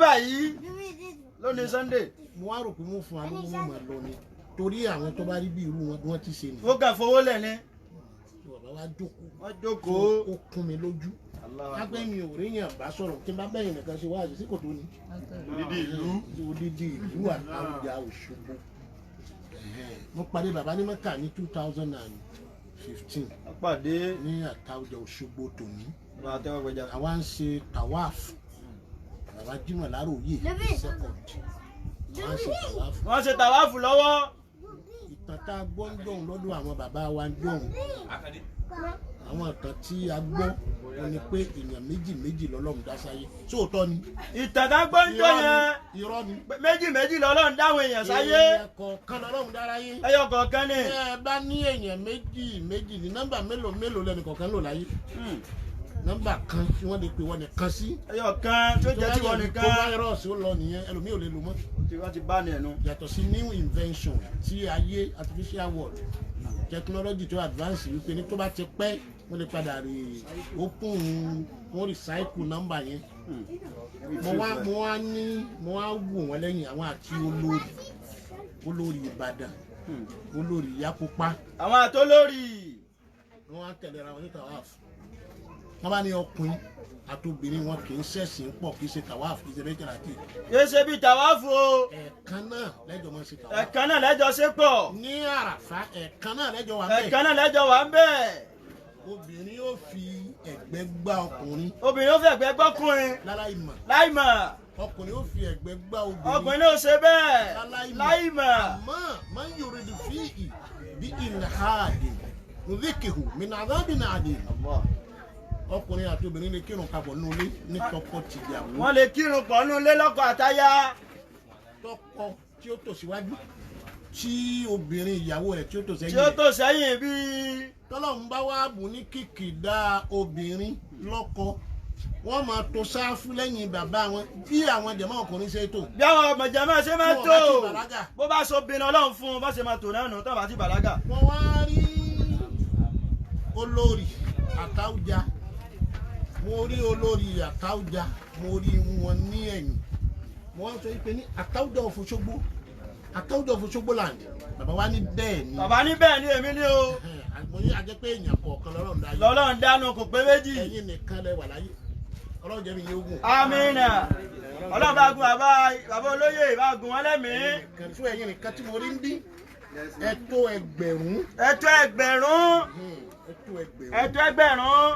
báyìí lónìí Sunday. Mo wá rò pé wọ́n fún wa lówó, wọn máa lọ ni, torí àwọn tó bá rí bí irú wọn bí wọ́n ti ṣe nìyẹn. Wọ́n kàn fowó lẹ̀ ni. Bàbá wa jókòó. Wọ́n jókòó. Ó kún mi lójú. Lágbẹ́ mi ò ríyàn bá sọ̀rọ̀ tí n bá bẹ́yìn nìkan ṣe wáàzì sí kòtò ni. Odidi ìlú. Odidi ìlú Àtaọ́jà Òṣogbo. Ẹ̀hẹ́n. Mo pàdé bàbá ní Mẹ́kà ní 2015. Wọ́n pàdé. Ní Àtaọ́jà Òṣogbo tòní. Bàbá tẹ́wọ́ gbẹjà. Àwa ń ṣe tawaf, bàbá Jimoh Láròyè second, àwa ń ṣe tawaf. Wọ́n ṣe tàwáàfù lọ́wọ́. Ìtàn tá a gbọ́ ń dọ̀hún lọ́dọ̀ àwọn bàbá wa ń dọ̀hún, àwọn ìtàn tí a gbọ́ wọn ni pé èèyàn méjì méjì lọ́lọ́run dá sáyé, sóòótọ́ ni? Ìtàn tá a gbọ́ ń jọ yẹn. Irọ́ ni. Méjì méjì lọ́lọ́run dáwọn èèyàn sáyé. Èèyàn kọ̀ọ̀kan lọ́lọ́run dá láyé. Ẹyọ kọ̀ọ̀kan ni. Ẹ bá ní èèyàn méjì méjì ní nọ́mbà mélòó mélòó lẹ́nu kọ̀ọ̀kan lò láyé? Nọ́mbà kan tí wọ́n lè pè wọ́n nìkan sí. Ẹyọ kan tó jẹ́ tiwọn nìkan. Kó fáírọ́ọ̀sì ó lọ nìyẹn, ẹlòmíì ò lè lò mọ́. Tí wọ́n ti bá ní ẹnu. Yàtọ̀ sí new invention tí ayé, artificial world, technology tó advance, wípé ní tó bá ti pẹ́, wọ́n lè padà rí open, wọ́n recycle nọ́mbà yẹn. Mo wá wò wọ́n lẹ́yìn àwọn àti olórí Ìbàdàn, olórí Yakupa. Àwọn àtolórí. Wọ́n wá tẹ̀lé ara wọn ní tawaf. Wọ́n bá ní ọkùnrin àti obìnrin wọn kì í ṣẹ̀sìn pọ̀, kì í ṣe tawaf, kì í ṣe méjìlá tì. Kìí ṣe bíi tàwáàfù o. Ẹ̀ẹ̀kan náà lẹ́jọ́ máa ṣe tawaf. Ẹ̀ẹ̀kan náà lẹ́jọ́ ṣe pọ̀. Ní Àràfá, ẹ̀ẹ̀kan náà lẹ́jọ́ wà bẹ́ẹ̀. Ẹ̀ẹ̀kan náà lẹ́jọ́ wà ń bẹ̀. Obìnrin yóò fi ẹ̀gbẹ́ gbá ọkùnrin. Obìnrin ó fẹ̀gbẹ́ gbọ́kùnrin. Láláì mọ̀. Láì mọ̀. Ọkùnrin yóò fi ẹ̀gbẹ́ gbá obìnrin. Ọkùnrin náà ṣe bẹ́ẹ̀. Láláì mọ̀. Láì mọ̀. Àmọ́ man yuridu fihi bí ilhadin nudhikihu min adhabin alim. Ọkùnrin àti obìnrin lè kírun papọ̀ nulẹ̀ ní tọkọ tìyàwó. Wọ́n lè kírun pọ̀ nù lé lọ́kọ àtaya. Tọkọ tí ó tò síwájú, tí obìnrin ìyàwó rẹ̀ tí ó tò tí sẹ́yìn ó rẹ̀. tò sẹ́yìn bíi. Tọ́lọ́run bá wá bùn ní kìkìdá obìnrin lọ́kọ, wọ́n máa to sáfù lẹ́yìn bàbá wọn bí àwọn jẹ̀mọ́ ọkùnrin ṣe tò. Bí àwọn ọmọ jàmáà ṣe máa Tí tò. wọ́n bá ti bàlágà. Bó bá so obìnrin Ọlọ́run fún un, bá ṣe máa tò náà nù tó bá ti bàlágà. Wọ́n wá rí olórí Àtaọ́jà, mo rí olórí Àtaọ́jà, mo rí wọn ní ẹ̀yìn. Mo wá sọ pé ní Àtaọ́jà of Òṣogbo, Àtaọ́jà of Òṣogbo land, bàbá wa ní bẹ́ẹ̀ ni. Bàbá ní bẹ́ẹ̀ ni, èmi ni o. Mo ní àjẹ́ pé èèyàn kọ̀ọ̀kan lọ́rọ̀ ń dá yìí. Lọ́lọ́run dánú, kò pé méjì. Ẹ̀yin nìkan lẹ wà láyé, Ọlọ́run jẹ́ mi ní ogun. Amina, Ọlọ́run bá gun bàbá, bàbá olóyè bá gun wọn lẹ́mìí. Fún ẹ̀yin nìkan tí mo rí ń bí, ẹ tó ẹgbẹ̀rún. Ẹ̀tọ́ ẹgbẹ̀rún. Ẹ tó ẹgbẹ̀rún. Ẹ̀tọ́ ẹgbẹ̀rún.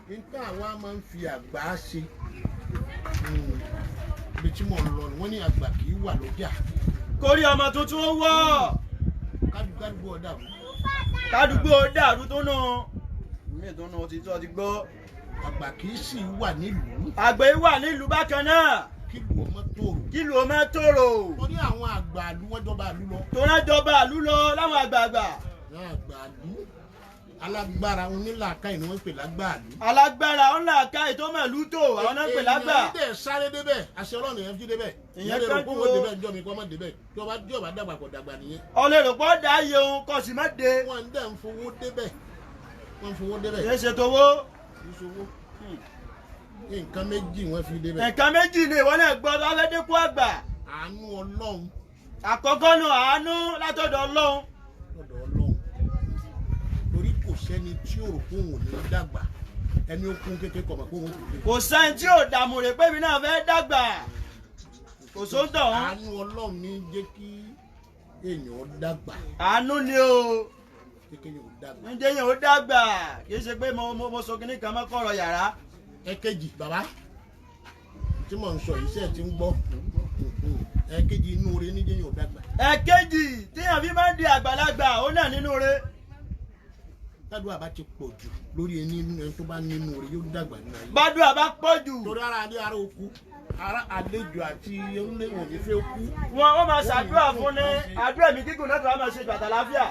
Níta àwa máa ń fi àgbà ṣe ibi tí mo lọ ni wọ́n ní àgbà kì í wà lọ́jà. Kórí ọmọ tuntun ó wọ̀. Kádùkádùgbò ọ̀dà mú. Kádùgbò dàrú tó nù mí tó nù ti tó ti gbọ́. Àgbà kì í sì wà nílùú. Àgbẹ̀ wà nílùú bákan náà. Kí lù ọmọ tòrò. Kí lù ó má tòrò. Torí àwọn àgbà àlú wọ́n jọba àlú lọ. Tó rán jọba àlú lọ láwọn àgbààgbà. Àwọn àgbà àlú alágbára onílàákàyè ni wọ́n ń pè lágbàálú. Alágbára ńlá ká ètò mẹ̀lú tó àwọn náà ń pè lágbà. Èèyàn dẹ̀ sáré débẹ̀, àṣẹ Ọlọ́run yẹn fi débẹ̀. Ìyẹn Ìyẹn lè rò kájú pé òun o. débẹ̀ ńjọ́ mi kó má débẹ̀, tí ọba dàgbà kò dàgbà nìyẹn. Ọlẹ́rò pọ̀ dá iye òun kọ̀ sí má dé. Wọ́n ń dẹ̀ ń fowó débẹ̀, wọ́n ń fowó débẹ̀. Kì í ṣe towó. Kì í ṣowó, nǹkan méjì wọ́n fi débẹ̀. Nǹkan méjì ni ìwọ náà gbọ́ lọ́lẹ́dẹ́kù àgbà. Àánú Ọlọ́run. Àkọ́kọ́ nu àánú látọ̀dọ̀ Ọlọ́run. Lọ́dọ̀ Ọlọ́run, torí kò sẹ́ni tí ò rò pé òun ò ní dàgbà. Ẹni ó kún kékeré kọ̀ mọ̀ pé òun kò dé. Kò sẹ́ni tí ò dààmú rè pé mi náà fẹ́ dàgbà, kò sóńtọ̀ ọ̀hún. Àánú Ọlọ́run ní jẹ́ kí èèyàn dàgbà. Àánú ni o. Jẹ́ kí èèyàn dàgbà. Ǹjẹ́ yẹn ó dàgbà, kì í ṣe pé mo sọ kinní kan mọ́ kọ̀rọ̀ yàrá. Ẹ̀kejì, bàbá tí mò ń sọ yìí sẹ́ẹ̀ tí ń gbọ́, ẹ̀kejì inú rẹ ní jẹ́ èèyàn dàgbà. Ẹ̀kejì tíyàn fi máa ń di àgbàlagbà ó náà nínú rẹ̀. Tádùá bá ti pọ̀ jù lórí ẹni, ẹni tó bá nínú rẹ yóò dàgbà nínú ayé. Bádùá bá pọ̀ jù. Torí ara adé ara oko ara àlejò àti onílé wọn ò ní fẹ́ kú. Wọn ó máa ṣàdúrà fún ní àdúrà mi gígùn náà tó wá máa ṣe bàtà láfíà.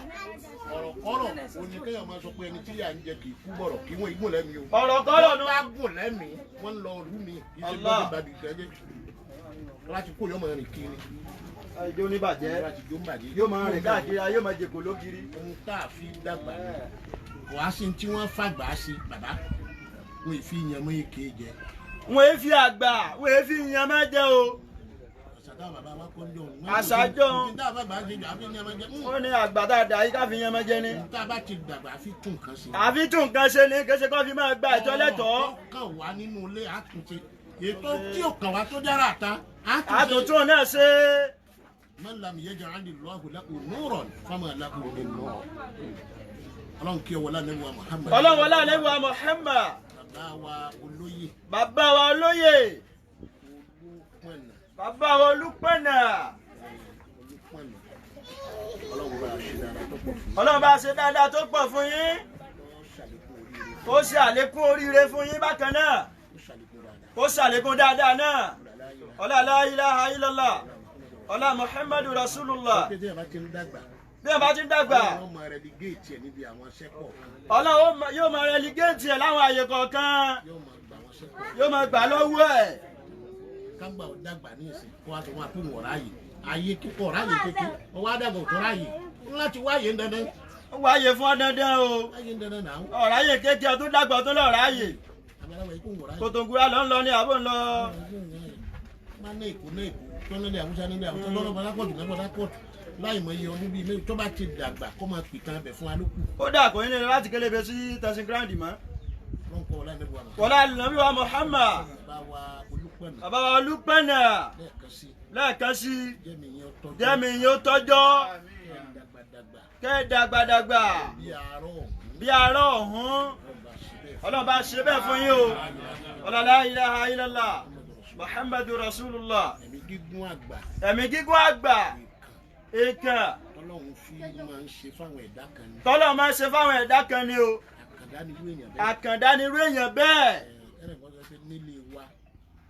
Ọ̀rọ̀ kọ́rọ̀ òní kéèyàn máa sọ pé ẹni tí yà ń jẹ kì í kú bọ̀rọ̀ kí wọ́n igun lẹ́mìí o. Ọ̀rọ̀ kọ́rọ̀ nu. Wọ́n bá gùn lẹ́mìí, wọ́n ń lọ ọdún mi kì í ṣe Allah. gbọ́dọ̀ bàbí ìgbẹ́jẹ́ láti kó yọmọ rìn kiri. Ìjó oníbàjẹ́. Láti jó ń bàjẹ́. Yóò máa rìn káàkiri, yóò máa jèkó lókiri. Ohun tá a fi dàgbà ni wàá sí tí wọ́n fàgbà sí bàbá wọn ì fi yan mọ́ èké jẹ. Wọ́n fi àgbà wọ́n fi yan máa jẹ o. Àṣàjọ ó ní àgbà dáadáa yìí ká fi yan máa jẹ ni. Tá a bá ti dàgbà àfi tún nǹkan ṣe. Àfi tún nǹkan ṣe ni kí ṣe kó fi máa gba ìtọ́ lẹ́tọ̀ọ́. Kàn wá nínú ilé àtúnṣe ètò tí ò kàn wá tó dára ta àtúntún náà ṣe. Man lam yaj'al Allahu lahu nuran fama lahu min nur. Ọlọ́run kí ọwọ́lá nẹ́wà Muhammad. Ọlọ́run wọlá nẹ́wà Muhammad. Bàbá wa olóyè. Bàbá wa olóyè. Olúpọ̀nà. Bàbá wa Olúpọ̀nà. Olúpọ̀nà. Ọlọ́run bá ṣe dáadáa tó pọ̀ fún yín. Ọlọ́run bá ṣe dáadáa tó pọ̀ fún yín. Ó ṣe àlékún oríire fún yín bákan náà. Ó ṣàlékún dáadáa. Ó ṣàlékún dáadáa náà. Ọlá la ilaha illallah. Ọlá Muhammadu Rasulullah. Bí ẹ bá ti ń dàgbà. Bí ẹ bá ti ń dàgbà. Ọlọ́run máa rẹligéètì ẹ̀ níbi àwọn sẹ́kọ̀. Ọlọ́run yóò máa rẹligéètì ẹ̀ láwọn àyè kọ̀ọ̀kan. Yóò máa gbà wọ́n sẹ́kọ̀. Yóò máa gbà lọ́wọ́ ẹ̀. Kágbà ò dàgbà ní ìsìn kó wá sọ wọn àpò wọ̀ ráàyè. Ayé kíkọ̀ ráàyè kéke. Ọwọ́ àdàgbà ò tó ráàyè. Ńlá ti wáyé ń dandan. Ó wáyé fún ọ dandan o. Wáyé ń dandan náà. Ọ̀ráyè kéke ọdún dàgbà ọdún lọ ráàyè. Àgbàlagbà yìí kò wọ̀ ráàyè. Kòtòǹgùrà ló ń lọ ní àbò ń lọ. Má ní Èkó ní Èkó tó nílẹ̀ Haúsá nílẹ̀ Haúsá lọ́rọ̀ Bọ́lákọ̀tù ní Bọ́lákọ̀tù láì mọ iye ọdún bíi méjì tó bá ti dàgbà kó máa pìtàn abẹ fún alókù. Ó dà kò ní lè láti kélébé sí tẹ̀sán gíráǹdì mọ́. Lọ́nkọ́ ọ̀la níbo àmọ́. Wọlá nàbí wa Muhammad. Bàbá wa Olúpọ̀nà. Bàbá wa Olúpọ̀nà. Lẹ́ẹ̀kan sí. Lẹ́ẹ̀kan sí. Jẹ́mi yẹn tọ́jọ́. Jẹ́mi yẹn tọ́jọ́. Kẹ́ dàgbàdàgbà. Kẹ́ dàgbàdàgbà. Bí àárọ̀ ọ̀hún. Bí àárọ̀ ọ̀hún. Ọlọ́run bá ṣe bẹ́ẹ̀ fún yín o. Ọlá la ilaha illallah. Muhammadu Rasulullah. Ẹ̀mí gígùn àgbà. Ẹ̀mí gígùn àgbà. Èèkàn. Tọ́lọ́run fi máa ń ṣe fáwọn ẹ̀dá kan ni. Tọ́lọ́run máa ń ṣe fáwọn ẹ̀dá kan ni o. Àkàndá ni irú èèyàn bẹ́ẹ̀. Àkàndá ni irú èèyàn bẹ́ẹ̀. Ẹnì kan sọ pé nílé wa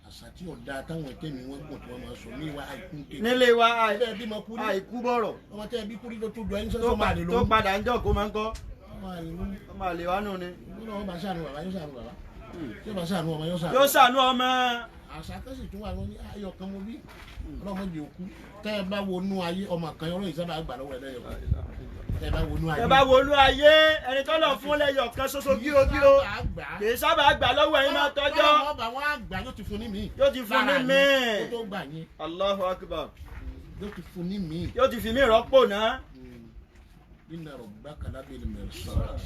àṣà tí ọ̀dà táwọn ẹ̀tẹ́ mi wọ́n gbọ̀n tí wọ́n máa sọ ní wa àìkú kékeré. Nílé wa àìkú bọ̀rọ̀. Ọmọ tẹ́ ẹ bí kúrí tó tó jọ ẹni sọ́sọ́ máa lè lóhùn. Tó padà ń jọ kó máa ń kọ́. Ọmọ àlè wa nù ni. Ọlọ́run bá ṣàánú bàbá yóò ṣàánú bàbá. Yóò bá ṣàánú ọmọ yóò ṣàánú. Yóò ṣàánú ọmọ. Àṣà kẹ́sì tún wà wọ́n ní ayọ̀ kan mo bí ọlọ́mọ jẹ́ òkú tẹ́ ẹ bá wọnú ayé ọmọ kan ọlọ́run ìsábà gbà lọ́wọ́ ẹ lẹ́yọ̀ tẹ́ ẹ bá wọnú ayé. Tẹ́ bá wọnú ayé ẹni tó lọ fún lẹ́yọ̀ kan ṣoṣo gírógíró kì í sábà gbà lọ́wọ́ ẹ̀yin máa tọ́jọ́. Ọlọ́run ọba wọn àgbà yóò ti fún ní míì. Yóò ti fún ní míì. Kó tó gbà yín. Allahu Akbar. Yóò ti fún ní míì. Yóò ti fi mí rọ́pò náà. Inna rabbaka labil mirsad.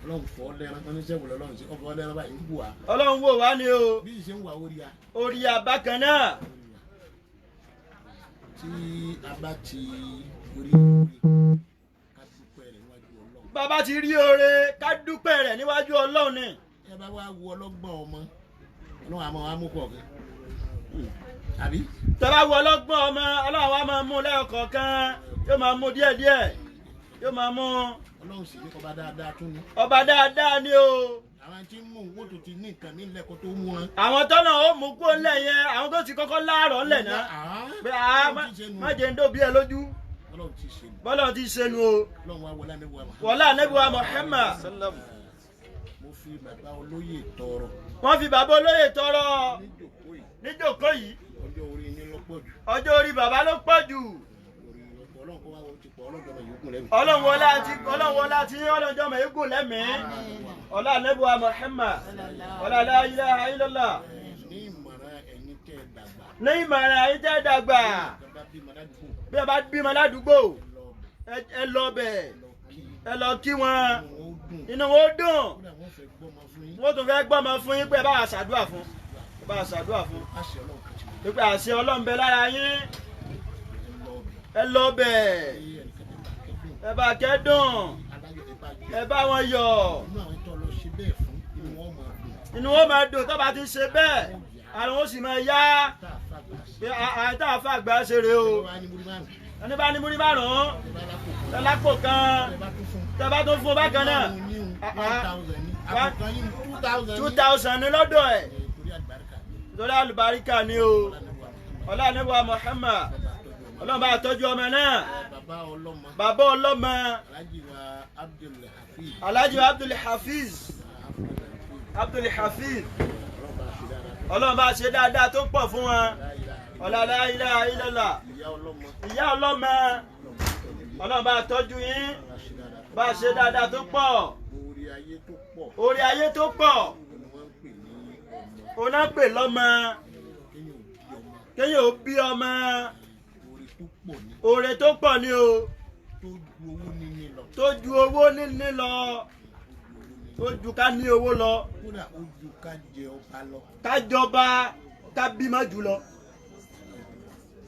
Ọlọ́run fọ́ lẹ́ran oníṣẹ́ wò lọ́lọ́run sí ọ̀fọ́ lẹ́ran báyìí ń wò wá. Ọlọ́run wò wá ni o. Bí ìṣe ń wà orí a. Orí a bákan náà. Tí a bá ti rí oore ká dúpẹ́ rẹ̀ níwájú Ọlọ́run. Bàbá ti rí oore ká dúpẹ́ rẹ̀ níwájú Ọlọ́run ni. Ẹ bá wá wo ọlọ́gbọ́n ọmọ Ọlọ́run àmọ́ wa mú kọ̀ọ̀kan. Àbí? Tẹ́ bá wo ọlọ́gbọ́n ọmọ Ọlọ́run wa máa mú lẹ́yọ̀kọ̀ọ̀kan yóò máa mú díẹ̀díẹ̀ yóò máa mú. Ọlọ́run sì ní ọba dáadáa tún ni. Ọba dáadáa ni o. Àwọn tí ń mú owó tó ti ní nǹkan nílẹ̀ kó tó mú wọn. Àwọn tọ́nà ó mú kó ńlẹ̀ yẹn àwọn tó ti kọ́kọ́ láàárọ̀ ńlẹ̀ náà. Pé a má jẹ́ ń dóbi ẹ lójú. Ọlọ́run ti ṣe nù. Bọ́lá ti ṣe nù o. Ọlọ́run wa wọlé ànábì wa Muhammad. Wọlé ànábì wa Muhammad. Mo fi bàbá olóyè tọrọ. Wọ́n fi bàbá olóyè tọrọ. Níjòkó yìí. Ọjọ́ orí yín ló pọ̀ jù. Ọjọ́ orí bàbá ló pọ̀ jù. Ọlọ́run wọlé àti Ọlọ́run wọlé àti ọlọ́jọ́ mọ̀ eégún lẹ́mìí. Ọlá ànábì wa Muhammad. Ọlá la ilaha illallah. Ní ìmọ̀ràn ẹ̀yin tẹ́ dàgbà. Ní ìmọ̀ràn ẹ̀yin tẹ́ dàgbà. Bí ẹ bá bímọ ládùúgbò ẹ lọ bẹ̀ ẹ lọ kí wọn inú wọn ó dùn wọ́n tún fẹ́ gbọ́mọ fún yín pé ẹ bá wa ṣàdúrà fún ẹ bá wa ṣàdúrà fún pé àṣẹ Ọlọ́run bẹ lára yín ẹ lọ bẹ̀ ẹ bá kẹ́dùn ẹ bá wọn yọ̀ inú wọn máa dùn tó bá ti ṣe bẹ́ẹ̀ àrùn ó sì máa yá pé àìtá àfàgbà ṣe rèé o ẹni bá ní múrí márùn-ún tẹ́lápò kan tẹ́ bá tún fún bákan náà 2000 ní lọ́dọ̀ ẹ̀ torí àlùbáríkà ni o ọlá ànábì wa Muhammad Ọlọ́run bá tọ́jú ọmọ náà bàbá ọlọ́mọ Alhaji Abdul Hafiz Abdul Hafiz Ọlọ́run bá ṣe dáadáa tó pọ̀ fún wọn ọlá la ilaha illallah ìyá ọlọ́mọ Ọlọ́run bá tọ́jú yín bá ṣe dáadáa tó pọ̀ orí ayé tó pọ̀ Òun náà pè lọ́mọ. Kéèyàn ò bí ọmọ. Kéèyàn ò bí ọmọ. Oore tó pọ̀ ni. Oore tó pọ̀ ni o. Tó ju owó níní lọ. Tó ju owó níní lọ. Tó ju ká ní owó lọ. Kódà ó ju ká jẹ ọba lọ. Ká jọba ká bímọ jù lọ.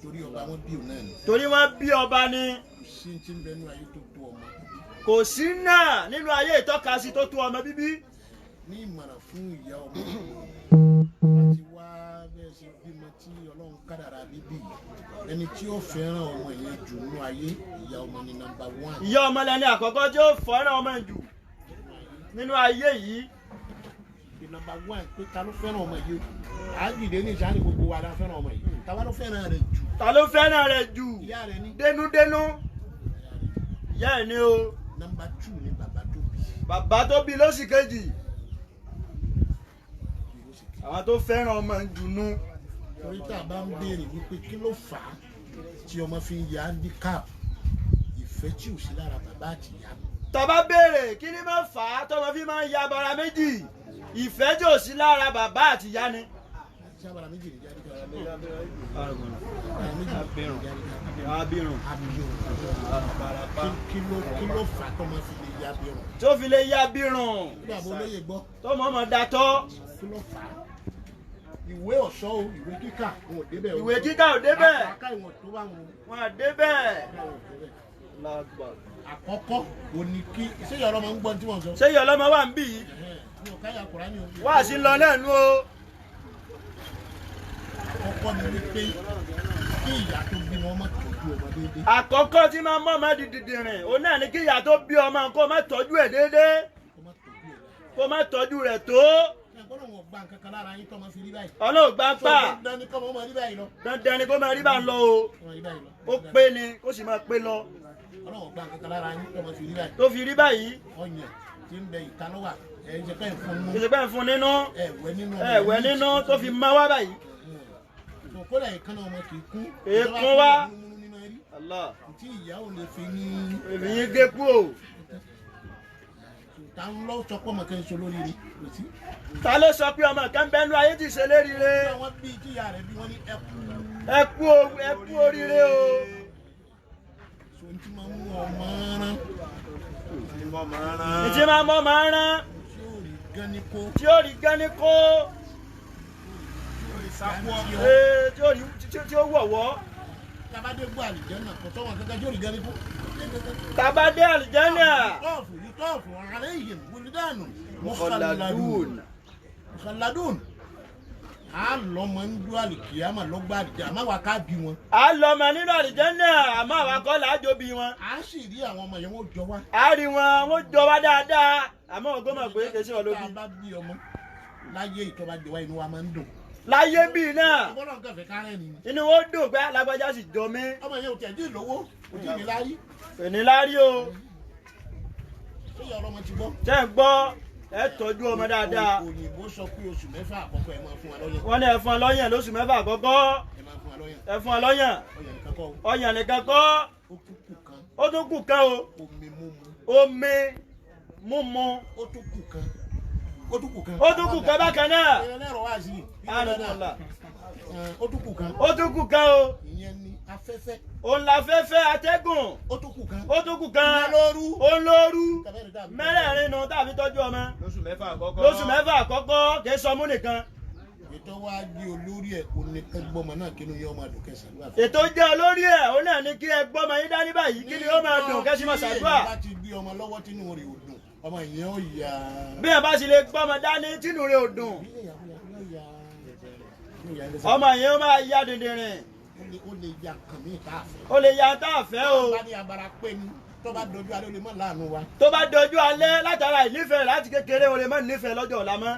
Torí ọba wọn bí òun náà ni. Torí wọ́n bí ọba ni. Kò sí ti ń bẹ nínú ayé tó tó ọmọ bíbí. Kò sí náà nínú ayé ìtọ́kasí tó tó ọmọ bíbí. Ní ìmọ̀ràn fún ìyá ọmọ láti wá bẹ́ẹ̀ ṣe bímọ tí Ọlọ́run kádàrá bíbí yìí, ẹni tí ó fẹ́ràn ọmọ yẹn jù nínú ayé, ìyá ọmọ ni nọ́mbà 1. Ìyá ọmọ lẹni àkọ́kọ́ tí ó fẹ́ràn ọmọ jù nínú ayé yìí. Bí nọ́mbà 1 pé ta ló fẹ́ràn ọmọ yìí, àájìdé ní ìsáni gbogbo wa la fẹ́ràn ọmọ yìí, ta wá ló fẹ́ràn rẹ̀ jù? Ta ló fẹ́ràn rẹ̀ jù? Ìyá rẹ̀ ni. Dénúdénú. Ìyá ẹ̀ ni o. Nọ́mbà 2 ni bàbá tó bí. Bàbá tó bí lóṣì kejì. Àwọn tó fẹ́ràn ọmọ jù nú. Torí tá a bá ń béèrè wípé kí ló fà á tí ọmọ fi ń ya handicap, ìfẹ́ tí ò sí lára bàbá àti ìyá. Tá bá béèrè kí ni máa fà á tọmọ fi máa ń ya bara méjì, ìfẹ́ tí ò sí lára bàbá àti ìyá ni. Ṣé abala méjì ní jáde kan? Abirùn. Kí ló fà á tọmọ fi lè ya abirùn? Tó fi lè ya abirùn. Kí bàbá olóyè gbọ́. Tọmọ ọmọ datọ́. Kí ló fà á? Ìwé ọ̀ṣọ́ o, ìwé kíkà wọn ò débẹ̀ o. Ìwé kíkà ò débẹ̀. Àká ìwọ̀n tó bá wọn. Wọn ò débẹ̀. Àkọ́kọ́ ò ní kí ṣé ìyá ọlọ́mọ ń gbọ́ tí wọ́n sọ. Ṣé ìyá ọlọ́mọ wà ń bì yìí? Mi ò káyà Kùránì o. Wá sí lọ náà nú o. Àkọ́kọ́ ni wípé kí ìyá tó bí wọn má tọ́jú ọmọ déédéé. Àkọ́kọ́ tí máa mọ́ ọmọ dìdìdì rìn, òun náà ni kí ìyá tó bí ọmọ kó má tọ́jú ẹ̀ déédéé. Kó má tọ́jú rẹ̀ tó. Ọlọ́run ò gba nǹkan kan lára yín tọ́mọ fi rí báyìí. Ọlọ́run gbà pa. Dandan ni kọ́mọ máa rí báyìí lọ. Dandan ni kó máa rí bá ń lọ o. Ó pé ni kó sì máa pé lọ. Ọlọ́run ò gba nǹkan kan lára yín tọ́mọ fi rí báyìí. Tó fi rí báyìí. Ọyàn tí ń bẹ ìta lọ́wà ẹ̀ ń ṣe pẹ́ ń fún nínú. Ìṣe pẹ́ ń fún nínú. Ẹ̀wẹ̀ nínú. Ẹ̀wẹ̀ nínú tó fi má wá báyìí. Kódà ìkànnà ọmọ kì í kún. Èkún wá. Tí ìyá ò lè fi yín. Èmi yín gé kú o. Ta ń lọ sọ pé ọmọ kan ń ṣe olóríire? Ta ló sọ pé ọmọ kan bẹ́ẹ̀ nú ayé ti ṣe léríire? Wọ́n bí tíya rẹ̀ bí wọ́n ní ẹkú. Ẹkú oríire o. So n ti máa mú ọmọ rán. N ti máa mú ọmọ rán. Tí ó rí gán ní kó. Tí ó rí gán ní kó. Tí ó wọ̀wọ́. Tabade gbọ́ àlìjẹ́nà kò tọ́wọ́n kankan tí ó rí gán ní kó. Tabade àlìjẹ́nà. Yutọ́ọ̀fù alayhim wulidanu mukhalladun. Mukhalladun. A lọ mọ ń dún àlìkìyàmà lọ́gbà àlìjẹ́ àmọ́ àwa ká bí wọn. A lọ mọ nínú àlìjẹ́nà àmọ́ àwa kọ́ là á jó bí wọn. A sì rí àwọn ọmọ yẹn wọ́n jọ wá. A rí wọn wọ́n jọ wá dáadáa àmọ́ ògbó mọ̀ pé kèsì wọn ló bí. Tá a bá bí ọmọ láyé ìtọ́ba jẹ wá inú wa máa ń dùn. Láyé bíi náà inú wo dùn pé alágbájá sì jọ mí. Ọmọ yẹn ò tẹ̀ dín lówó kò tí ì ní láárí. Kò ní láárí o. Ṣé ìyá ọlọ́mọ ti gbọ́? Ṣé ń gbọ́? Ẹ tọ́jú ọmọ dáadáa. Òyìnbó sọ pé oṣù mẹ́fà àkọ́kọ́ ẹ máa fún wa lọ́yàn. Wọ́n ní ẹ fún wa lọ́yàn lóṣù mẹ́fà àkọ́kọ́. Ẹ máa fún wa lọ́yàn. Ẹ fún wa lọ́yàn. Ọyàn nìkan kọ́ o. Ọyàn nìkan kọ́. Ó tún kù kan. Ó tún kù kan o. Omi mímu. Omi mímu. Ó tún kù kan. Ó tún kù kan. Ó tún kù kan bákan náà. Ẹlẹ́rọ wá sí i. Ó tún kù kan. Ó tún kù kan o. Ìyẹn ni afẹ́fẹ́. Òun la fẹ́fẹ́ atẹ́gùn. Ó tún kù kan. Ó tún kù kan. Lóru. Òun lóru. Mẹ́rẹ̀ẹ̀rin nu tàbí tọ́jú ọmọ. Lóṣù mẹ́fà àkọ́kọ́. Lóṣù mẹ́fà àkọ́kọ́ kì í sọmú nìkan. Ètò wa di olórí ẹ̀ kò ní kẹ́ gbọ́mọ náà kí inú yẹn máa dùn kẹsàn-án. Ètò jẹ́ olórí ẹ̀ òun náà ní kí ẹ gbọ́mọ yín dání báyìí kí ni ó máa dùn kẹ́sì máa ṣàdúrà. Bí èèyàn bá ti gbé ọmọ lọ́wọ́ tínú rẹ̀ ò dùn, ọmọ ìyẹn ó yà. Bí ẹ bá sì lè gbọ́mọ dání tínú rẹ̀ ò dùn, ọmọ yẹn ó máa ya dìndìnrìn. Ó lè ya kàn mí tá a fẹ́. Ó lè ya tá a fẹ́ o. Tó bá ní abara pé ni tó bá dojú alẹ́ ó lè má láàánú wa. Tó bá dojú alẹ́ látara ìnífẹ̀ẹ́ láti kékeré ó lè má nífẹ̀ẹ́ lọ́jọ́ ọ̀la mọ́.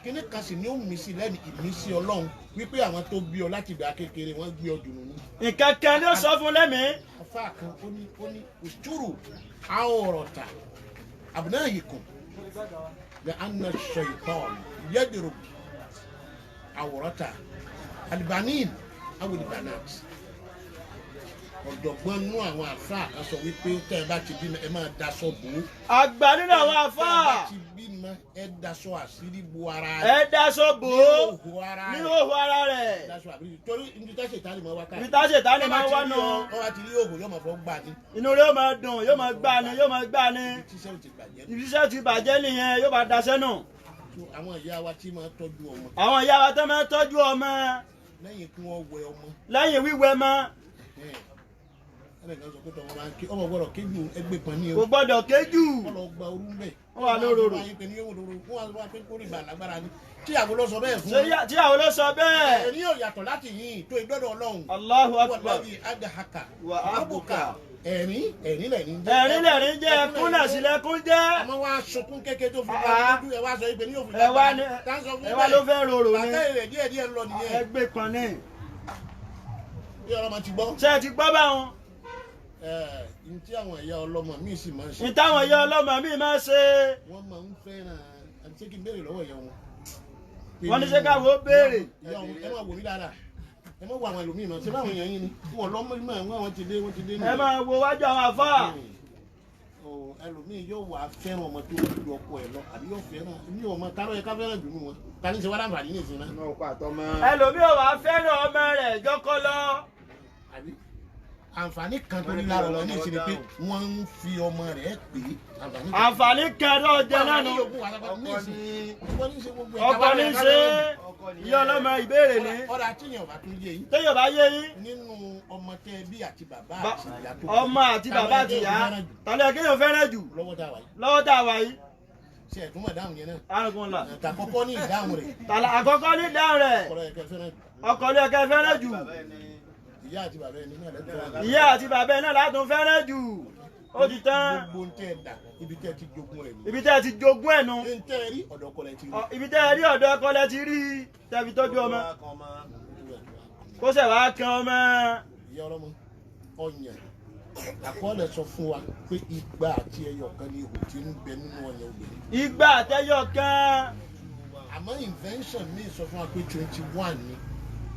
Kíní kan sì ni ó mí sí lẹ́nu ìmísí Ọlọ́run wípé àwọn tó bí ọ láti ìgbà kékeré wọ́n gbé ọ dùnú ní. Nǹkan kan ni ó sọ fún lẹ́mìí. Afá kan ó ní òṣùrù àwòrọ̀tà abnaikum lè anna shaitan yadruk àwòrọ̀tà albanin awul banat. Ọ̀jọ̀gbọ́n nú àwọn àfáà kan sọ wípé tẹ́ ẹ bá ti bímọ ẹ máa daṣọ bò ó. Àgbà nínú àwọn àfáà. Tẹ́ ẹ bá ti bímọ ẹ daṣọ àṣírí bo ara Ẹ rẹ̀. daṣọ bò ó Ní òhò ara ní rẹ̀. òhò ara rẹ̀. Daṣọ àṣírí torí ibi tá ṣètàlì máa wá káàkiri. Ibi tá ṣètánì máa wá nù. Wọ́n bá ti rí òhò yóò máa fọ́ gbà ní. Inú rẹ̀ yóò máa dùn, yóò máa gbá ni, yóò máa gbá ni. Ibi tíṣẹ́ ò ti bàjẹ́. Ibi iṣẹ́ ti bàjẹ́ nìyẹn, yóò bá daṣẹ́ nù. So, àwọn ìyá wa tí máa tọ́jú ọmọ. Àwọn ìyá wa tó máa tọ́jú ọmọ. Lẹ́yìn kí wọ́n wẹ ọmọ. Lẹ́yìn wíwẹ̀ mọ́. Ẹnìkan sọ pé tọmọ bá ń ké ọmọ gbọ́dọ̀ kéjù ẹgbẹ́ kan ní o. Kò gbọ́dọ̀ kéjù. Wọ́n lọ gba orú ń bẹ̀. Wọ́n wà lóróró. Wọ́n wá pé kórìí bà lágbára ni. Tíyàwó ló sọ bẹ́ẹ̀ fún. Tíyàwó ló sọ bẹ́ẹ̀. Ẹ̀rín ò yàtọ̀ láti yìn tó ìdọ́dọ̀ Ọlọ́run. Allahu Akbar. Wàlláhi adahaka. Wà ábùkà. Ẹ̀rín ẹ̀rín lẹ̀rín jẹ́. Ẹ̀rín lẹ̀rín jẹ́, ẹkún náà sì lẹ́kún jẹ́. Àmọ́ wá sunkún kéke tó fi Ah. lójú ẹ wá sọ ibẹ̀ ní òfin Ẹ wá ní tá ń sọ fún ẹ wá ló fẹ́ rorò ni. Bàtà rẹ̀ díẹ̀ díẹ̀ lọ nìyẹn. Ẹgbẹ́ kan ní. Bí ọlọ́mọ ti gbọ́. Ṣé ẹ ti gbọ́ báwọn? Ẹ̀ tí àwọn ìyá ọlọ́mọ míì sì máa ń ṣe. Ní táwọn ìyá ọlọ́mọ míì máa ṣe. Wọ́n máa ń fẹ́ràn àti ṣé kí n béèrè lọ́wọ́ ìyá wọn. Wọ́n ní ṣé káwọn ó béèrè. Ìyá wọn ẹ máa wò mí dáadáa. Ẹ má wo àwọn ẹlòmíì mọ́. Ṣé báwọn èèyàn yín ni? Wọ́n lọ́mọ mọ́ wọ́n ti dé wọ́n ti dé Ẹ máa wo wájú àwọn àfáà. Ẹlòmíì yóò wá fẹ́ràn ọmọ tó ju ọkọ ẹ̀ lọ àbí yóò fẹ́ràn mi ò mọ ta ló yẹ ká fẹ́ràn jù nù wọn ta ní ṣe wá láǹfààní ní ìsìn náà. Ẹlòmíì ò wá fẹ́ràn ọmọ rẹ̀ jọ́kọ́ lọ. Àbí àǹfààní kan tó ní lára ọmọ ní ìsìn ni pé wọ́n ń fi ọmọ rẹ̀ pè é àǹfààní kan. Àǹfààní kan náà jẹ nánu. Ọkọ ní ṣe ìyá ọlọ́mọ ìbéèrè ní. Ọ̀rọ̀ àtìyàn ọba tún yé yín. Téèyàn bá yé yín. Nínú ọmọ tẹ bí àti bàbá àti ìyá tó. Ọmọ àti bàbá àti ìyá. Tàlẹ́ kéèyàn fẹ́ràn jù. Lọ́wọ́ tá a wà yìí. Lọ́wọ́ tá a wà yìí. Ṣé ẹ̀ tún mọ̀ dáhùn yẹn náà? Àrùn là. Tàkọ́kọ́ ní ìdáhùn rẹ̀. Tàlà àkọ́kọ́ ní ìdáhùn rẹ̀. Ọkọ ló yẹ kẹ́ fẹ́ràn jù. Ọkọ ló yẹ kẹ́ fẹ́ràn jù. Ìyá àti bàbá ẹni náà lẹ́tọ̀ọ́. Ìyá àti bàbá ẹ̀ náà látún fẹ́ràn jù. Ó ti tán. Gbogbo ń tẹ́ ẹ dà ibi tẹ́ ẹ ti jogún ẹ̀ ni. Ibi tẹ́ ẹ ti jogún ẹ̀ nu. Ń tẹ́ ẹ rí ọ̀dọ̀ ọkọ lẹ ti rí. Ibi tẹ́ ẹ rí ọ̀dọ̀ ọkọ lẹ ti rí tẹ́ fi tọ́jú ọmọ. Kó ṣẹ̀ wá kan ọmọ. Ìyá ọlọ́mọ ọyàn àkọọ́lẹ̀ sọ fún wa pé igba àti ẹyọ kan ni ihò tí ń bẹ nínú ọyàn obìnrin. Igba àtẹyọ kan. Àmọ́ invention míì sọ fún wa pé 21 ni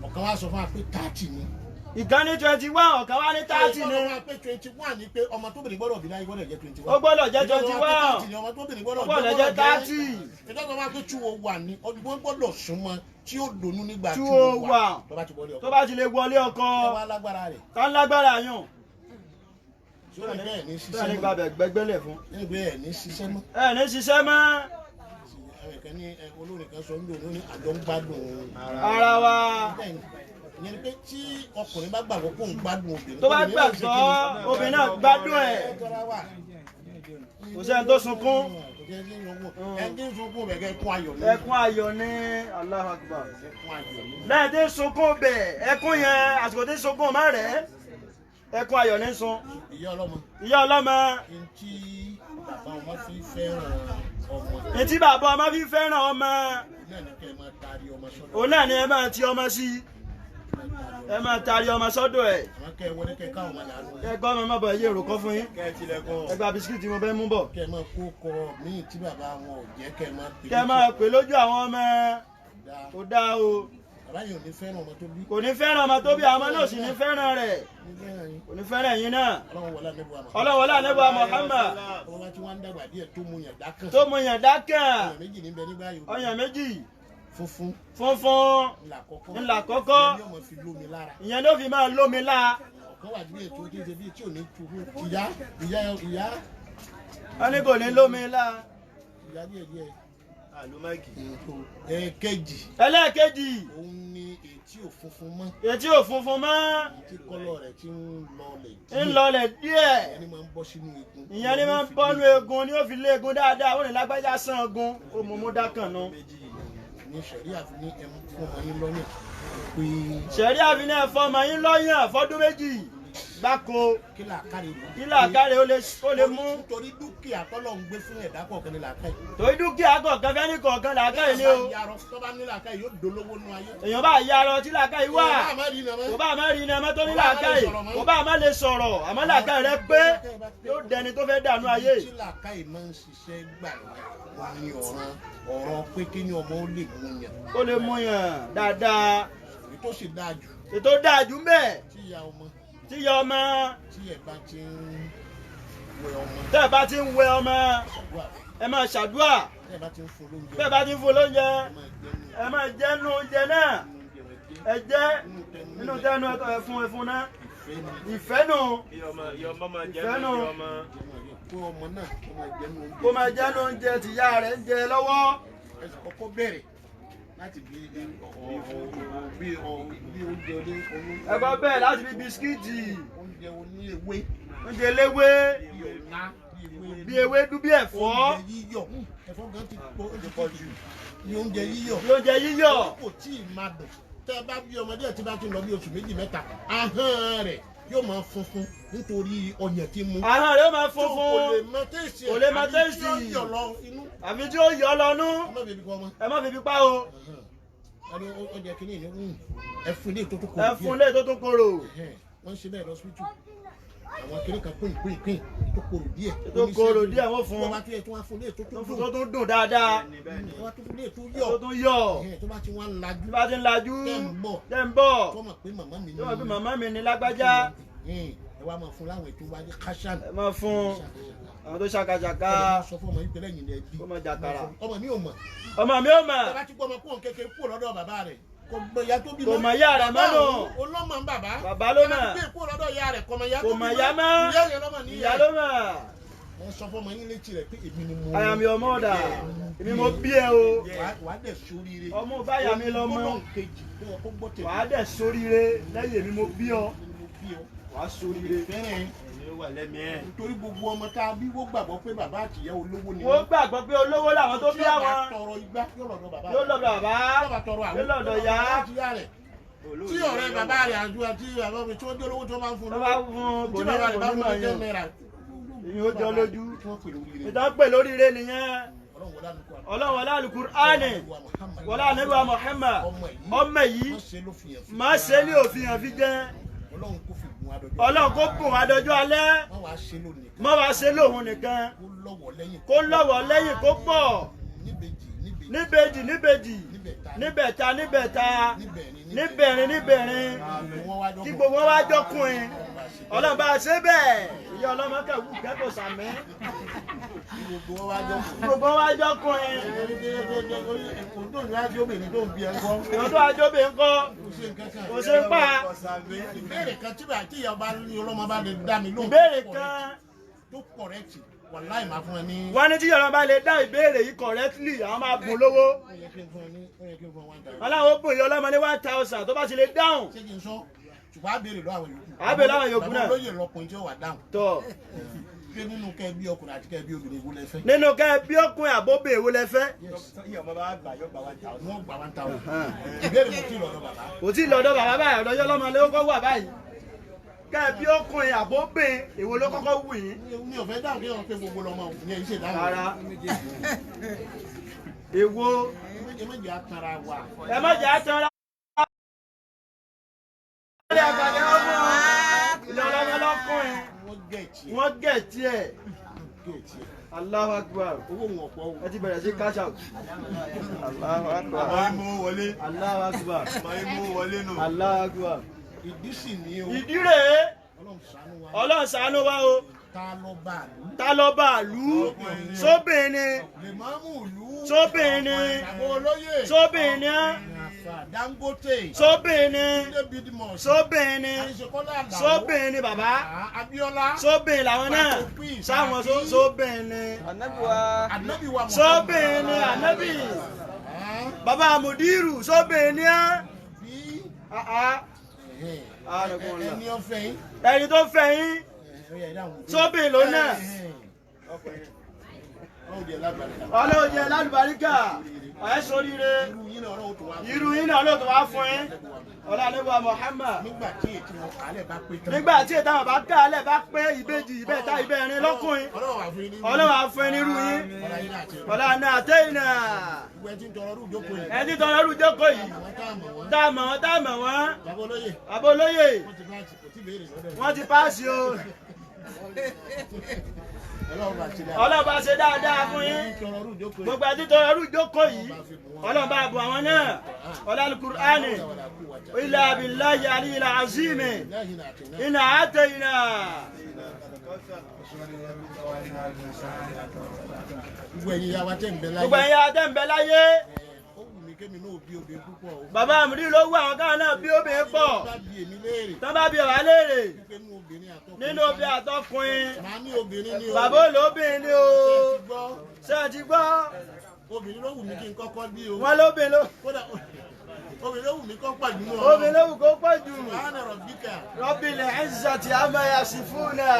ọ̀kan wa sọ fún wa pé 30 ni. Ìkan ní 21, ọ̀kan wá ní 30 ni. Ọ̀kan wá pé 21 ni pé ọmọ tóbìnrin gbọ́dọ̀ bí láyé gbọ́dọ̀ jẹ́ 21. Ó gbọ́dọ̀ jẹ́ 21. Ni ọmọ tóbìnrin gbọ́dọ̀ jẹ́ 30. Ìjọba wa pé 201 ni ọdún gbọ́dọ̀ súnmọ́ tí ó dònú nígbà 201. Tó bá ti wọlé ọkọ. Tó bá ti lè wọlé ọkọ. Ẹ wá lágbára rẹ̀. Tá ń lágbára yàn. Sórí bẹ́ẹ̀ ní Bẹ́ẹ̀ ṣiṣẹ́ ní mọ́. gbàbẹ̀ gbẹgbẹ́lẹ̀ fún. Bẹ́ẹ̀ ní ṣiṣẹ́ mọ́. Ẹ ní ṣiṣẹ́ mọ́. Àwọn kan ní olórin kan sọ ń lò ní àjọ ń gbádùn ara wa. Bẹ́ẹ̀ni, ìyẹn ni pé tí ọkùnrin bá gbàgbọ́ kó ń gbádùn obìnrin. Tó bá gbàgbọ́ obìnrin náà gbádùn ẹ̀. Kò sẹ́ni tó sunkún. Ẹni tí ń sunkún bẹ̀ kẹ́ ẹkún ayọ̀ ní. Ẹkún ayọ̀ ní Allahu Akbar. Ẹkún ayọ̀ ní. Lẹ́yìn tí ń sunkún bẹ̀ ẹkún yẹn àsìkò tí ń sunkún má rẹ̀ ẹkún ayọ̀ ní sun. Ìyá ọlọ́mọ. Ìyá ọlọ́mọ. Ntí bàbá ọmọ fi fẹ́ràn ọmọ. Ntí bàbá ọmọ fi fẹ́ràn ọmọ. Náà ni kẹ́ ẹ máa taari ọmọ sọ́dọ̀. Òun náà ni ẹ máa ti ọmọ sí. Ẹ máa taari ọmọ sọ́dọ̀ ẹ̀. Àwọn kẹ́ ẹ wọlé kẹ́ ẹ káwọn ọmọ làánú. Kẹ́ ẹ gbọ́ ọmọ má bọ̀ ẹyẹ èrò kọ́ fún yín. Kẹ́ ẹ tilẹ̀kùn. Ẹ gba bisikíìtì mo fẹ́ mú bọ̀. Kẹ́ ẹ máa kó kọ míì tí bàbá wọn ò jẹ́ kẹ́ ẹ máa pè. Kẹ́ ẹ máa pè lójú àwọn ọmọ. Kò dáa o. Bàbá yìí ò ní fẹ́ràn ọmọ tó bí. Kò ní fẹ́ràn ọmọ tó bí, àwọn ọmọ náà sì ní fẹ́ràn rẹ̀. Kò ní fẹ́ràn yín náà. Ọlọ́run wọlé ànábì wa Ọlọ́run wọlé ànábì wa Muhammad. Ọmọ bá tí wọ́n ń dàgbà díẹ̀ tó mu yàn dákàn. Tó mu yàn dákàn. Ọyàn méjì níbẹ̀ nígbà yìí. Ọyàn méjì. Funfun. Funfun. Ńlá kọ́kọ́. Ńlá kọ́kọ́. Ìyẹn ni ọmọ fi lómi lára. Ìyẹn ló fi máa lómi lára. Ọ̀kan wà bí ètò tí ń ṣe bí tí ò ní tu fún. Ìyá ìyá ìyá. Wọ́n ní kò ní lómi lára. Ìyá díẹ̀ díẹ̀. Àlùmáìkì. Ẹ̀ẹ̀kejì. Ẹlẹ́ẹ̀kejì. Òun ni etí ò funfun mọ́. Etí ò funfun mọ́. Etí kọ́lọ̀ rẹ̀ ti ń lọlẹ̀ díẹ̀. Ń lọlẹ̀ díẹ̀. Ìyẹn ni máa ń bọ́ sínú eegun. Ìyẹn ni máa ń bọ́nú eegun ni ó fi lé eegun dáadáa. Ó ní lágbájá sàn eegun. Ó mú mú dákàn nu. Ní sẹ̀rí àfi ní ẹmu fún ọmọ yín lọ́yàn. Pé Sẹ̀rí àfi ní ẹ̀fọ́ ọmọ yín lọ́yàn fọ́dún méjì gbáko. Kí làákàrè ló. Kí làákàrè ó lè mú. Torí dúkìá tọ́lọ̀ ń gbé fún ẹ̀dá kọ̀ọ̀kan ní làákàyè. Torí dúkìá kọ̀ọ̀kan fẹ́ ní kọ̀ọ̀kan làákàyè ni o. Tó bá ní làákàyè yóò dolówó nú ayé. Èèyàn bá yarọ tí làákàyè wà. Kò bá má rí iná mọ́ tó ní làákàyè. Kò bá má lè sọ̀rọ̀ àmọ́ làákàyè rẹ pé yóò dẹni tó fẹ́ dànù ayé. Tí làákàyè máa ń ṣiṣẹ́ gbà ní ọ̀ràn ọ̀rọ̀ pé kí ni ọmọ ó lè mú yàn. Ó lè mú yàn dáadáa. Èyí tó sì dáa jù. Ètò dáa jù ń bẹ. Tí ìyá ọmọ Tí ìyá ọmọ tí ẹ bá ti ń wẹ ọmọ, tẹ́ ẹ bá ti ń wẹ ọmọ, ṣàdúrà. Ẹ máa ṣàdúrà. Tí ẹ bá ti ń fún lóúnjẹ, Bẹ́ẹ̀ bá ti ń fún lóúnjẹ, ẹ máa jẹ ẹ máa jẹ nínú oúnjẹ náà. nínú oúnjẹ rẹ jẹ Ẹ jẹ nínú tẹnu nínú rẹ. tẹnu ẹ fún, ẹ fún náà. Ìfẹ́ ni. Ìfẹ́ nù. Ìfẹ́ nù. Kó ọmọ náà kó máa jẹ nínú oúnjẹ. Kó máa jẹ nínú oúnjẹ tìyá rẹ̀ ń jẹ lọ́wọ́. Ẹ sì kọ́kọ́ bẹ̀rẹ̀ láti bí bí bí oúnjẹ oní Ẹ kọ́ bẹ́ẹ̀ láti fi bisikíìtì, oúnjẹ oní ewé, oúnjẹ eléwé, bí ọ̀la, bí ewé, bí ewédú, bí ẹ̀fọ́, oúnjẹ yíyọ̀. Ẹ̀fọ́ gan ti pọ̀, ó ti pọ̀ jù ní oúnjẹ yíyọ̀. Bí oúnjẹ yíyọ̀. Kò tí ì máa dùn. Tẹ́ ẹ bá bí ọmọdé ẹ̀ tí bá ti lọ bí oṣù 2, 3, ahọ́n rẹ̀ yóò máa funfun nítorí ọyàn tí mu. Ahọ́n rẹ̀ ó máa Tó kò funfun. lè mọ taste. Kò lè mọ Àbí tí ó taste. yọ̀ lọ inú. Àfi tí ó yọ lọ́nú. Ẹ má bèbí kọ́ ọmọ. Ẹ má fi fi pa o. Ẹni oúnjẹ kìíní ní ẹ fún ilé tó tó kò Ẹ fún lé tó tún korò. Wọ́n ń ṣe bẹ́ẹ̀ lọ́sibítù, àwọn kìíní kan pín pín pín tó korò díẹ̀. Tó korò díẹ̀ wọ́n fún. Wọ́n bá tún yẹ tó wá fún ilé tó Tó tó fún dùn. tó tún dùn dáadáa. Wọ́n bá tún fún ilé tó Tó yọ̀. tún yọ̀. Tó bá ti wá ń lajú, Tí bá ti ń lajú, tẹ́ ń bọ̀, tẹ́ ń bọ̀, tó mọ̀ pé màmá mi ní. Tó mọ̀ pé màmá mi ní lágbájá. Ẹ wá máa fún láwọn ètò wáyé káṣán. Ẹ máa fún àwọn tó ṣàkàṣàkà. Ẹ sọ fún ọmọ yìí pé lẹ́yìn ni ẹ bí. Kó máa jàkàrà. Ọmọ mi ò mọ̀. Ọmọ mi ò mọ̀. Ẹ bá ti gbọ́ ọmọ kúrò kékeré kúrò lọ́dọ̀ bàbá rẹ̀, kò mọ ìyá tó bí. Kò mọ̀ ìyá rẹ̀ mọ́ nù. Olọ́mọ ń bàbá. Bàbá ló mọ̀. Ẹ bá ti gbé kúrò lọ́dọ̀ ìyá rẹ̀, kò mọ̀ ìyá tó Kò bí mọ̀ ìyá mọ́. Ìyá yẹn lọ́mọ ní. Ìyá ló mọ̀. Wọ́n sọ fún ọmọ yín létí rẹ̀ pé èmi ni mo. I am your mother. Èmi mo bí ẹ o. Wàá dẹ̀ sóríire. Ọmọ báyà mi lọmọ. Gbólóhùn kejì tó yẹ kó gbọ́ tẹ̀lé. Wàá dẹ̀ sóríire lẹ́yìn èmi mo bí ọ. Èmi ni mo bí ọ. Wàá sóríire. Fẹ́rẹ̀ nítorí gbogbo ọmọ tá a bí, wọ́n gbàgbọ́ pé bàbá àtìyá olówó ni. Wọ́n gbàgbọ́ pé olówó làwọn tó bí Tí ó bá àwọn. tọrọ igbá, yóò lọ́dọ̀ bàbá Yóò rẹ̀. lọ́dọ̀ bàbá. Yóò bá tọrọ àwọn Yóò lọ́dọ̀ ìyá. ìyá rẹ̀. Tí ọ̀rẹ́ bàbá rẹ̀ àti bàbá mi tí wọ́n jẹ́ olówó tí wọ́n máa ń fún Tó bá fún un, kò tí ní bàbá rẹ̀ kò bá ní fún mọ̀ un ten yẹn. naira. Ìyẹn ó jọ lójú. Tí wọ́n pè lóríire. Ìtàn pè lóríire nìyẹn. Ọlọ́run wọlé àlùkò. Ọlọ́run wọlé Al-Qur'ani. Wọlé ànábì Muhammad. Ọmọ yìí má ṣe ló fi hàn fi. Má ṣe ní òfin hàn fi jẹ́. Ọlọ́run kò fi gun adọ́jọ́. Ọlọ́run kó bùn wá dọjọ́ alẹ́. Má wàá ṣe lónìí kan. Má wá ṣe lóhun nìkan. Kó lọ́wọ́ lẹ́yìn. Kó lọ́wọ́ lẹ́yìn kó pọ̀. Níbejì níbejì. Níbejì níbejì. Níbẹ̀ta. Níbẹ̀ta níbẹ̀ta. Níbẹ̀rin. Níbẹ̀rin níbẹ̀rin. Gbogbo wọn wá Kí gbogbo wọn wá jọkùnrin. Ọlọ́run bá ṣe bẹ́ẹ̀. Ìyá ọlọ́mọ kẹwù kẹ́kọ̀ọ́ sàmẹ́. Kí gbogbo wọn wá jọkùnrin. Gbogbo wọn wá jọkùnrin. Tó ń rájú obìnrin tó ń bí ẹ kọ́. Ìwọ́n tó ajóbe ńkọ́. Kò ṣe nǹkan kan. Kò ṣe ń pa. Ìbéèrè kan tí bàá tí ìyá ọba ní ọlọ́mọ bá lè dá mi lóhùn. Ìbéèrè kan. Tó correct, wàláì máa fún ẹ ní. Wọ́n ní tí Yorùbá bá lè dá ìbéèrè yìí correctly, àwọn máa bùn lówó. Ó yẹ kí n fún ẹ ní, ó yẹ kí n fún ẹ 1,000. Aláwọ̀ bùn ìyá ọlọ́mọ ní 1,000 tó bá ti lè dáhùn. Ṣé kí n sọ? Ṣùgbọ́n á béèrè lọ́wọ́ àwọn yòókù. Á béèrè lọ́wọ́ àwọn yòókù náà. Bàbá olóyè lọkùnrin tí ó wà dáhùn. Tọ́. Pé nínú kẹ́ bí ọkùnrin àti kẹ́ bí obìnrin, ìwúlẹ̀ fẹ́. Nínú kẹ́ bí ọkùnrin àbóbè, èwo lẹ fẹ́? Wọ́n gbà 1,000. Ìbéèrè mo ti lọ́dọ̀ bàbá. Kò tí ì lọ́dọ̀ bàbá báyìí, ọ̀dọ̀ yọlọ́mọ ló kọ́ wà báyìí. Kẹ́ bí ọkùnrin àbóbè, èwo ló kọ́kọ́ wù yín? Mi ò fẹ́ dáhùn kí wọ́n pé gbogbo lọ́mọ ìyẹn ìṣe dáhùn. Rárá. Èwo? Ẹ má jẹ́ àtàrà wa. Ẹ má jẹ́ àtọ́ra. Ilé àgbàdo ọmọ ìyá ọlọ́mọ lọ́kùnrin. Wọ́n gẹ̀ẹ́tì ẹ̀. Wọ́n gẹ̀ tiẹ̀. Gẹ̀ẹ́tì ẹ̀. Allahu Akbar. Owó wọn ọ̀pọ̀ o. Ẹ ti bẹ̀rẹ̀ sí cash out. Allahu Akbar. Allahu Akbar. Allahu Akbar. Ìdí sì ní o. Ìdí rèé. Ọlọ́run ṣàánú wa. Ọlọ́run ṣàánú wa o. Ta ló bá ìlú? Ta ló bá ìlú? Sóbìnrin ni. Lè máa mú ìlú. Sóbìnrin ni. Bàbá olóyè. Sóbìnrin ni. Àfà Dangote. Sóbìnrin ni. Túndé Bidmus. Sóbìnrin ni. Àríṣekọ́lá Àlàó. Sóbìnrin ni bàbá. Abíọ́lá. Sóbìnrin làwọn náà. Sáwọn sóbìnrin ni. Ànábì wa Muhammad. Sóbìnrin ni ànábì. Bàbá Mùdírù sóbìnrin ni á. Bí Ah, ah. ẹni ọ̀fẹ́ yín. Ẹni tó fẹ́ yín sóbìnrin ló náà. Ọlọ́run jẹ́ lálùbáríkà. Ẹ̀ sóríire. Irú yín náà Ọlọ́run tó wá Irú yín náà ló tó wá fún yín. Ọlọ́run Muhammad. Nígbà tí ètí wọn kálẹ̀ bá pé tán. Nígbà tí ètò àwọn bá kálẹ̀ bá pé ìbejì, ìbẹ́ta, ìbẹ́rin lọ́kùnrin. Ọlọ́run wà fún yín ní. Ọlọ́run á fún yín nírú yín. Ọlá yín náà ti. Ọlá náà àtẹ́yìn náà. Ìwé tí ń tọrọ ọdún ìjókòó yìí. Ẹni tọrọ ọdún jókòó yìí. Àwọn tá a mọ̀ wọ́n. Tá a mọ̀ wọ́n, tá a mọ̀ wọ́n. Bàbá olóyè. Bàbá olóyè. Wọ́n ti bá kò tí béèrè lọ́dọ̀ yìí. Wọ́n ti páàsì o. Ọlọ́run bá ṣe dáadáa. Ọlọ́run bá ṣe dáadáa fún yín. Tọrọ ọdún ìjókòó yìí. Gbogbo àti tọrọ ọdún ìjókòó yìí, Ọlọ́run bá bù àwọn náà. Ọlọ́run ilà abiláyà aliyil azimi iná àtẹ̀yìnà. Gbogbo ẹ̀yin ya wa tẹ̀ ń bẹ láyé. Gbogbo ẹ̀yin adé ń bẹ láyé. Ó wù mí kémi náà bí obìnrin púpọ̀ o. Bàbá àmúrí ló wù àwọn káwọn náà bí obìnrin pọ̀. Bá bi èmi léèrè. Tán bá bí ọ̀wá léèrè Wípé nínú obìnrin àtọkùnrin. nínú obìnrin àtọkùnrin. Màá ní obìnrin ní o. Bàbá olóbìnrin ni o. Ṣé ẹ ti gbọ́? Ṣé ẹ ti gbọ́? Obìnrin ló wù mí kí n kọ́kọ́ bí o. Wọ́n lóbìnrin ló. Kódà obìnrin ló wù mí kọ́ pàdé mọ́. Obìnrin ló wù kó pọ̀ jù. Subhana rabbika. Rabbil izzati amma yasifuna.